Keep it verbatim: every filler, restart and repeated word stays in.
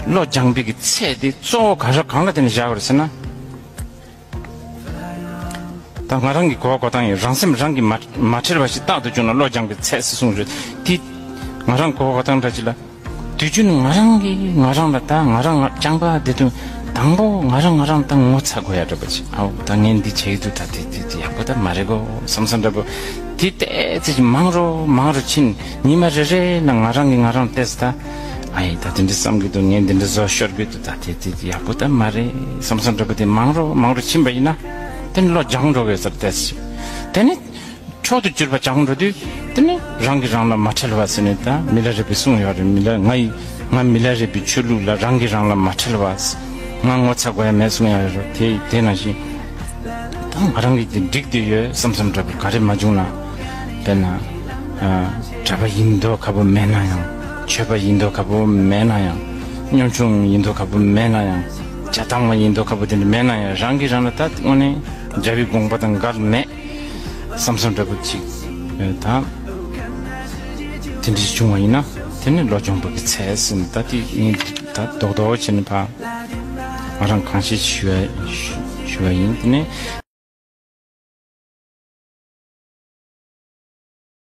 བློ་སྦྱངས་པའི་གི་ཚད་དེ་གཙོ་བོ་ག་རེ་གང་ལ་བརྟེན་ནས་བཞག་པ་རེད་ཟེར་ན། ད་ང་རང་གི་གོ་བ་གོ་སྟངས་ཡིན། རང་སེམས་རང་གིས་མ་མ་ཁྲེལ་བ་ཞིག་རྟག་ཏུ་བྱུང་ན་བློ་སྦྱངས་པའི་ཚད་ཟེར་གསུངས་རེད། དེ་ང་རང་གོ་བ་གོ་སྟངས་འདྲ་ཅིག་ལ། དུས་རྒྱུན་ང་རང་གིས་ང་རང་ལ་ད་ང་རང་སྦྱངས་པ་དེ་དུས་དང་པོ་ང་རང་ང་རང་ད་ངོ་ཚ་དགོས་ཡ་འདྲ་པོ་ཅིག་ཨའོ་ད་ངས་འདི་བྱེད་ཀྱི་འདུག་ད་དེ་དེ་དེ་ཡག་པོ་ད་མ་རེད་གོ་བསམ་བསམ་འདྲ་པོ། དེ་ཏོག་ཙམ་ཅིག་མང་རུ་མང་རུ་ཕྱིན། ཉི་མ་རེ་རེ་ན་ང་རང་གིས་ང་རང་ལ་བལྟས་ད། ཨ་ཡེ་ད་དེ་འདྲ་བསམ་གྱི་འདུག་ངས་འདི་འདྲ་བཟོ་ཤོར་གྱི་འདུག་ད་དེ་དེ་ཡག་པོ་ད་མ་རེད་བསམ་བསམ་འདྲ་པོ་དེ་མང་རུ་མང་རུ་ཕྱིན་པ་ཡིན་ན། དེ་ནི་བློ་སྦྱངས་འགྲོ་གི་ཟེར་ཏེ། དེ་ནི་མཆོག་ཏུ་གྱུར་པ་སྦྱངས་འགྲོ་དུས། དེ་ནི་རང་གིས་རང་ལ་མ་ཁྲེལ་བ་ཟེར་ནས་ད་མི་ལ་རས་པས་གསུངས་ཡོད་རེད། མི་ལ་ང་ཡི་ང་མི་ལ་རས་པའི་ཆོས་ལུགས་ལ་རང་གིས་རང་ལ་མ་ཁྲེལ་བ། ང་ངོ་ཚ་དགོས་ཡ་མེད་གསུངས་ཡོད་རེད། དེ་དེ་ནང་བཞིན། ད་ང་རང་གི་དེ་འགྲིག་བསྡད་ཡོད་བསམ་བསམ་འདྲ་པོ་ག་རེ་མ་བྱུང་ན། དཔེར་ན། ཨ། གྲྭ་པ་ཡིན་མདོག་ཁ་པོ་མེད་ན་ཡང་། ཆོས་པ་ཡིན་མདོག་ཁ་པོ་མེད་ན་ཡང་། གཉོམ་ཆུང་ཡིན་མདོག་ཁ་པོ་མེད་ན་ཡང་། བྱ་བཏང་བ་ཡིན་མདོག་ཁ་པོ་དེ་འདྲ་མེད་ན་ཡང་། རང་གིས་རང་ལ་ད་དངོས་གནས་རྒྱལ་བའི་དགོངས་པ་དང་འགལ་མེད་བསམ་བསམ་འདྲ་པོ་ཅིག་ཨ། ད་དེ་འདྲ་བྱུང་བ་ཡིན་ན། དེ་ནི་བློ་སྦྱོང་བ་གི་ཚད་ཟིན། ད་དེ་ངས་ད་རྡོག་རྡོག་བྱས་ནས་ཕར་ང་རང་གང་ཤེས་ཞུ་བ་ཞུ་བ་ཡིན། དེ་ནས།